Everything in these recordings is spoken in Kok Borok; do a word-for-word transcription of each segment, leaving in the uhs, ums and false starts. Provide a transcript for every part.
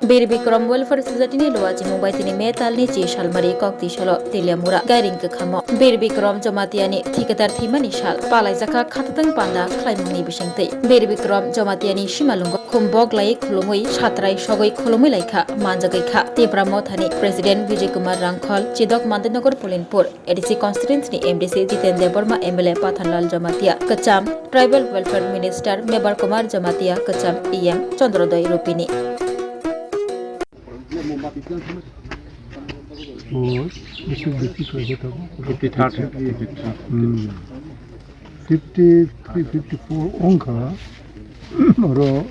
Bir Bikram Welfare Society ni luachimung bai tini May talni chi salmari kokti salo Teliamura gairing kwkhamo Bir Bikram Jamatia ni thikadar thwimani sal palaijakha khatatang panda khlaimungni bisingtwi. Bir Bikram Jamatia ni simalungo khumbok lai khulumui satrai sogwi khulumui laikha manjagwi kha Tipra Mothani President Vijay Kumar Rangkhol, Chidok Mandirnagar Pulinpur, A D C constituency ni M D C Jiten Debbarma, M L A Pathanlal Jamatia kwcham, Tribal Welfare Minister Mebar Kumar Jamatia kwcham, E M Chandrodoi Rupini. Oh, this is difficult. Fifty-third. Hmm. Fifty-three, fifty-four ongkha. Oro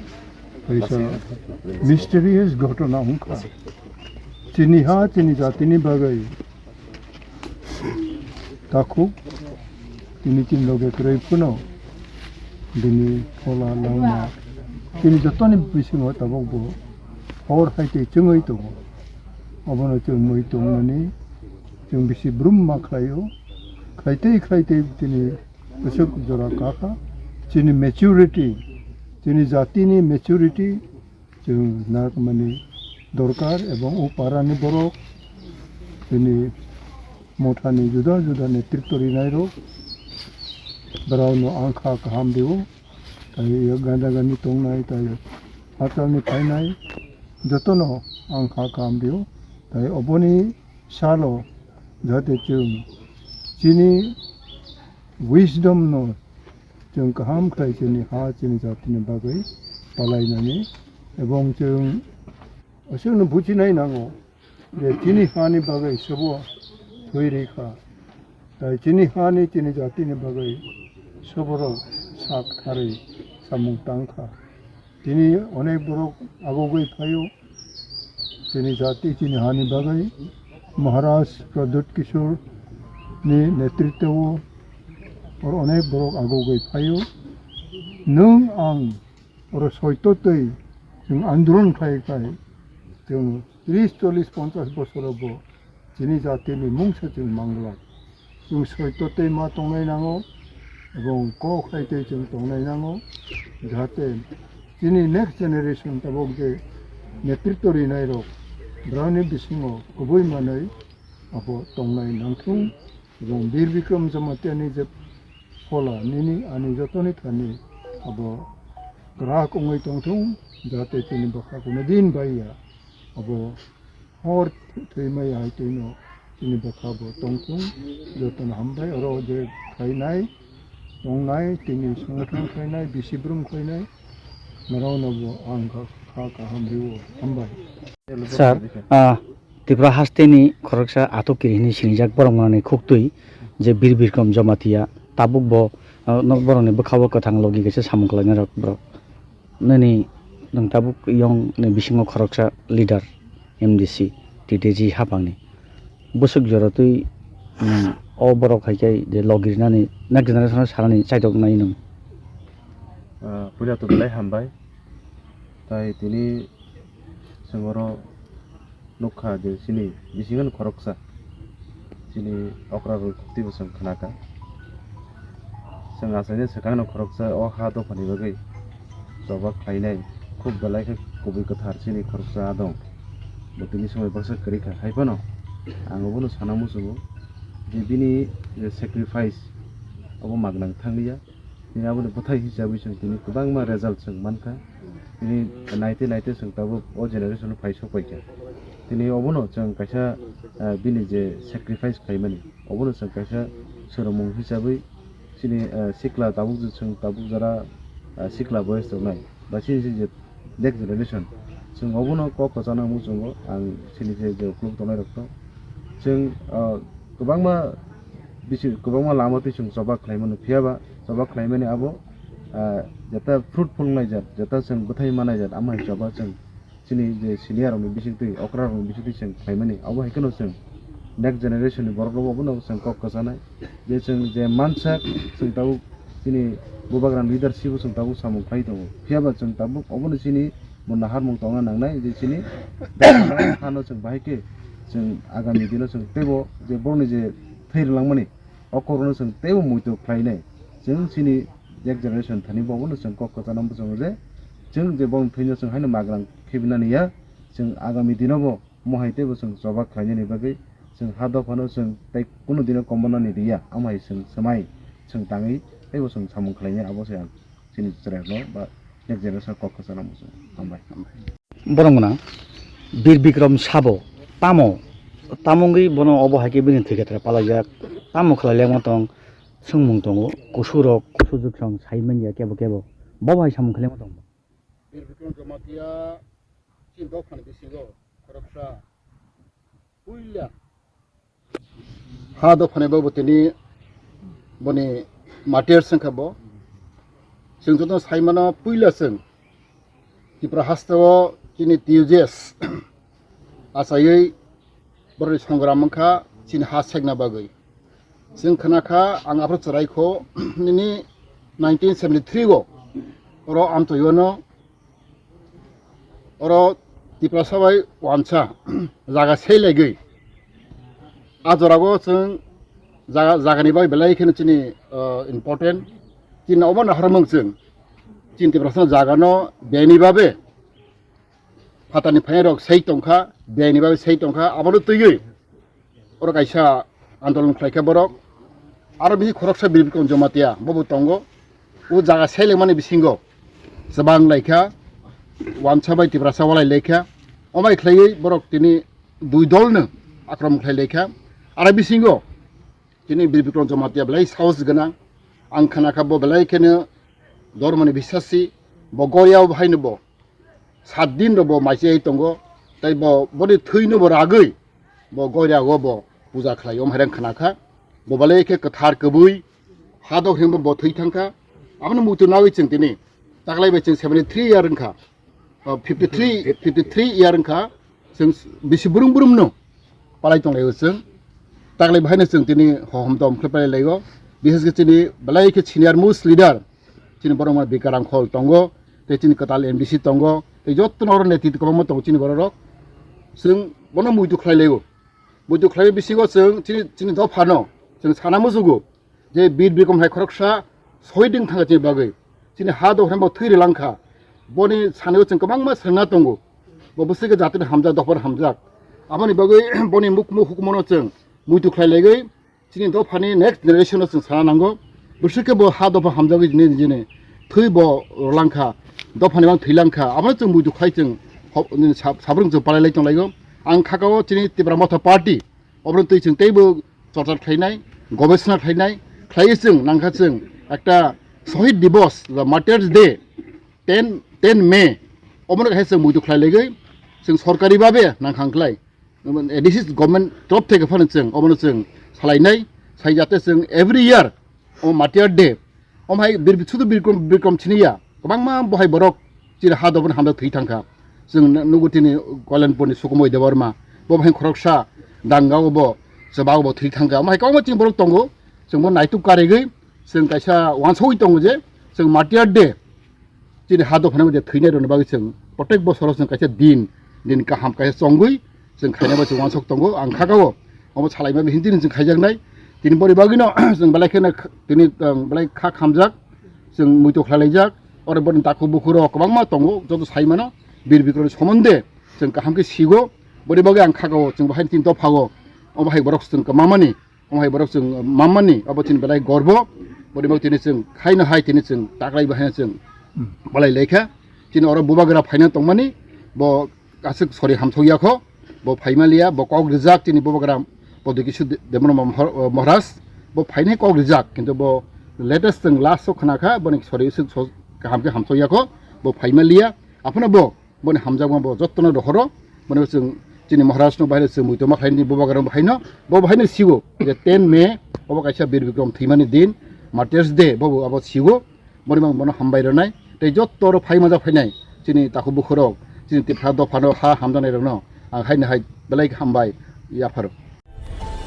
kaisa mysterious ghotona ongkha. Chini ha, chini jatini bagwi. Takhuk tini chini loge kwrwi phano bini phola langma chini jotoni bisingo tabuk bo hor hai tei chwngwi tongo. Obono chwngwi tongmani chwng bisi brum ma khlaio. Khlaitei khlaitei tini bwswk jora kakha. Chini maturity, chini jatini maturity chwng narwkmani dorkar, ebong o parani borok chini mothani juda juda netritw rinairok borokno ang kha kaham rio, tai ganda gani tongnai, tai hachalni phainai jotono ang kha kaham rio, tai oboni salo jate chwng chini wisdom no chwng kaham khlai chini ha chini jatini bagwi palainani, ebong chwng aswkno bujinai nango je chini hani bagwi sobo thwi rikha, tai chini hani chini jatini bagwi soborok sak tharwi samung tangkha. Tini onek borok agogwi phaio, chini jati, chini hani bagwi Maharaj Pradyut Kishore ni netritwo o onek borok agogwi phaio. Nwng ang oro soito tei chwng andolon khlai khlai chwng tris, chollis, ponchas bosorobo chini jatini mungsa chwng manglak. Chwng soito tei ma tongnai nango, ebong kok hai tei chwng tongnai nango, jahate chini next generation tabok je netritw rinai rok brani bisingo kubui manwi abo tongnai nangthung, ebong Bir Bikram Jamatia ni je phola nini ani jotoni thani abo kwrak wngwi tongthung, jahate chini bwkha kuno din bai ya abo hor thwi maya hai twino chini bwkha bo tongthung. Jotono hambai, oro je khainai, tongnai, tini songwthang khainai, bisi brum khainai, norokno bo ang kha, kha kaham rio, hambai. Sir, ah, Tripura hasteni khoroksa Ato Kiri hwnwi sinijak borok manani khuktwi je Bir Bikram Jamatia tabuk bo, ah, nok borokni bwkha-o kwthang logi kaisa samung khlainai rok borok. Nini nwng tabuk yong ni bisingo khoroksa leader, M D C, T T G hapangni. Bwswk jora twi, mm, o borok hai khe je logi rinani next generation-o sanani chaitoknai nwng. Ah, puila to belai hambai. Tai tini chwng oro nukha je chini bisingo khoroksa chini okra rwui khukti bo chwng khnakha. Chwng achaini swkangno khoroksa o ha dophani bagwi choba khlainai khub belai khe kubui kwthar chini khoroksa adong. Bo tini somoi baksa kwrwi kha, hai phano ang obono sana muchungo je bini je sacrifice obo magnang thanglia. Tini aboni bwthai hisabwi chwng tini kwbangma result chwng mankha. Tini naite naite chwng tabuk o generation phai sok paikha. Tini obono chwng kaisa, ah, bini je sacrifice khlaimani, obono chwng kaisa swrwngmung hisabwi chini, ah, sikla tabuk je chwng tabuk jora, ah, sikla boyes tongnai ba chini je next generation. Chwng obono kok kwchangna muchungo ang chini je, je uklok tongnai rokno. Chwng, ah, kwbangma bisi, kwbangma lama twi chwng choba khlaimano, phiya ba choba khlaimani abo, ah, jeta fruitful wngnai jat, jeta chwng bwthai manai jat, amo hai choba chwng chini je senior rokni bisingtwi, okra rokni bisingtwi chwng khlaimani, abo hai kheno chwng next generation ni borok rokbo obono chwng kok kwchanai. Je chwng je mansak, chwng tabuk chini bubagra leadership o chwng tabuk samung khlai tongo. Phiya ba chwng tabuk obono chini bo naharmung tongna nangnai je chini hano chwng bahai khe chwng agami dino chwng teibo je borokni je thwi rwlangmani o kokno chwng teibo muitu khlainai. Chwng chini next generation thani bo obono chwng kok kwchana muchungo je chwng je borokni thwino chwng haino magrang khibinani ya. Chwng agami dinobo mohai teibo chwng choba khlainani bagwi chwng ha dophano chwng tei kunu dino komornani riya, amhai chwng swmai chwng tangwi teibo chwng samung khlainai, abo se ang chini chwrairokno ba next generation kok kwchana muchungo. Hambai. Borok gwnang Bir Bikram sabo tamo, tamo wngwi bono obo hai khe bini thwi khetra palaijak, tamo khlai lengma tong, swngmung tongo, kusurok, kusujwk song sai manya kebo kebo, bobo hai samung khlaima tong. Bir Bikram Jamatia chini dophani bisingo khoroksa puila ha dophani bo tini boni martyrs wngkha bo. Chwng joto sai mano puila chwng Tripura hasteo chini T U J S achaiwi borokni songram wngkha chini ha sekna bagwi. Chwng khna kha ang aphuru chwrai kho nini nineteen seventy-three o oro amtwino oro Tiprasa bai wansa jaga sei laigwi. A jorao chwng jaga, jagani bai belai kheno chini, ah, important. Chini obo naharmung chwng. Chini Tiprasa jagano beni babe phatani phairok sei tongkha, beni babe sei tongkha, abono twiwi oro kaisa andolon khlaikha borok. Aro bini khoroksa Bir Bikram Jamatia bobo tongo. O jaga selengmani bisingo chwbang laikha, wansa bai Tiprasa walai laikha. Omai khlaiwi borok tini dui dolno akromon khlai laikha. Aro bisingo tini Bir Bikram Jamatia belai sahos gwnang. Ang khna kha bo belai kheno dormoni bisasi, bo goria o bahaino bo sat din rok bo maichai tongo, tei bo boni thwino bo ragwi bo goria o bo puja khlai o mairang khna kha. Bo belai khe kwthar kwbwi ha dok himbo bo thwi thang kha. Abono muitu nawi chwng tini taklai bai chwng seventy three year wngkha, o fifty three, fifty three year wngkha. Chwng bisi brum brum no palai tong lai o chwng. Taklai bahaino chwng tini hohom tom khe palai lai o. Bises khe chini belai khe senior most leader chini borok ma Bikaram Khol tongo, tei chini kwtal M D C tongo, tei jotono oro netitw kwbangma tongo chini borok rok. Chwng bono muitu khlai lai o. Muitu khlai bisingo chwng chini, chini dophano chwng sana muchugo je Bir Bikram hai khoroksa sohid wng thangkha chini bagwi. Chini ha dophano bo thwi rwlang kha. Boni sanio chwng kwbangma swrwngna tongo. Bo bwswk khe jatini hamjak, dophani hamjak. Aboni bagwi boni mukhumu hukumono chwng muitu khlai laigwi chini dophani next generation no chwng sana nango. Bwswk khe bo ha dopha hamjagwi jini jini thwi bo rwlang kha, dophani bang thwi lang kha. Abono chwng muitu khlai chwng ho-, sa-, sabrung chwng palai lai tong lai o. Ang kha o chini Tipra Motha Party obono twi chwng teibo chorcha khlainai, gobesona khlainai, khlaiwi chwng nangkha chwng ekta Shohid Divas ba Martyrs Day ten, ten May obono khe chwng muitu khlai laigwi chwng sorkari babe nangkha khlai. A D C government torof theke phano chwng obono chwng salainai, sai jate chwng every year o Martyr Day, omo hai Bir, sudu Birkom, Birkom siniya, kwbangma bohai borok chini ha doboni hamjak thwi thangkha. Chwng nugo tini Koilanpurni Sukumoi Debbarma, bo bahai khoroksa dangao bo, chwbao bo thwi thangkha. Omo hai kwbangma chini borok tongo, chwng bo naituk karigwi, chwng kaisa uansugwi tongo je, chwng Martyr Day, chini ha dophani mode thwinai rokni bagwi chwng protek bosoro chwng kaisa din, din kaham kaisa chongwi chwng khainai bai chwng uansuk tongo. Ang kha o omo salaima bihini tini chwng khaijaknai. Tini boni bagwino chwng belai kheno kh-, tini, um, belai kha khamjak, chwng muitu khlai laijak. Oro boni takhuk bukhuk rok kwbangma tongo, joto sai mano Bir Bikramni somonde chwng kaham khe sigo. Boni bagwi ang kha o chwng bahai tini dopha o, omo hai borok chwng kwmamani. Omo hai borok chwng mammani, abo chini belai gorbo. Boni bagwi tini chwng khaino hai tini chwng taklai bahaino chwng Hmm. balai laikha. Chini oro bubagra phaina tongmani, bo aswk sori hamsok yakho, bo phaima liya, bo kok rijak chini bubagra Bodokishu De-, Debbarma Mohor-, Maharaj, bo phainai kok rijak, kintu bo latest chwng last o khna kha, boni sori aswk so-, kaham khe hamsok yakho, bo phaima liya, aphano bo boni hamjakma bo jotono rohoro, boni chwng chini Maharaj no bahai chwng muitoma khlaini bubagra no bahaino, bo bahaino sigo je ten May obo kaisa Bir Bikram thwimani din, Martyrs Day, bo bo abo sigo, boni mang bono hambai rwnai, tei joto oro phai maja phainai chini takhuk bukhurok, chini Tipra dophano ha hamjaknai rokno ang haino hai belai hambai yapharo.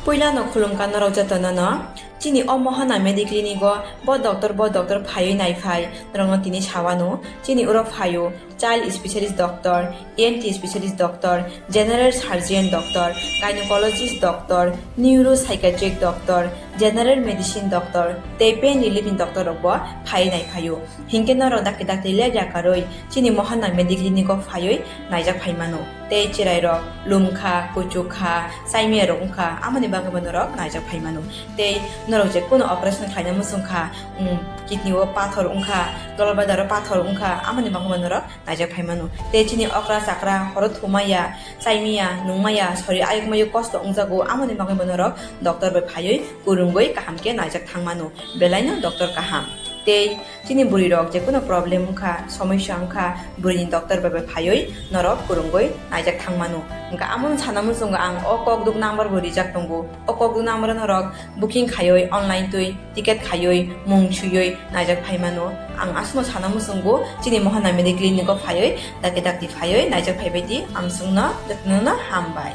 Puilano khulumkha norok jotono no. Chini o Mohana Mediclinic o bo doctor, bo doctor phaiwi naiphai norokno tini sawano. Chini oro phaio child specialist doctor, E N T specialist doctor, general surgeon doctor, gynecologist doctor, neuropsychiatric doctor, general medicine doctor tei pain relief ni doctor rok bo phaiwi nai phaio. Hinkhe norok dakti dakti ler yakarwi chini Mohana Mediclinic o phaiwi naijak phai mano. Tei chwrai rok lumkha, kuchukha, chaimiya rok wngkha, amoni bagwi bo norok naijak phai mano. Tei norok je kuno operation khlaina muchungkha, um, kidney o pathor wngkha, gallbladder o pathor wngkha, amoni bagwi bo norok naijak phai mano. Tei chini okra chakra horo thumaya, chaimiya, nungmaya, sori ayuk mayuk kosto wngjago, amoni bagwi bo norok doctor bai phaiwi kwrwngwi kaham khe naijak thang mano. Belaino doctor kaham. Tei chini bwrwi rok je kuno problem wngkha, somosya wngkha, bwrwini doctor bai bai phaiwi norok kwrwngwi naijak thang mano. Hwnkha amoni sana muchungo ang o kokduk number bo rijak tongo. O kokduk number o norok booking khaiwi online twi ticket khaiwi mung swiwi naijak phai mano. Ang aswkno sana muchungo chini Mohana Mediclinic o phaiwi dakti dakti phaiwi naijak phaibai di. Amswkno jotono hambai.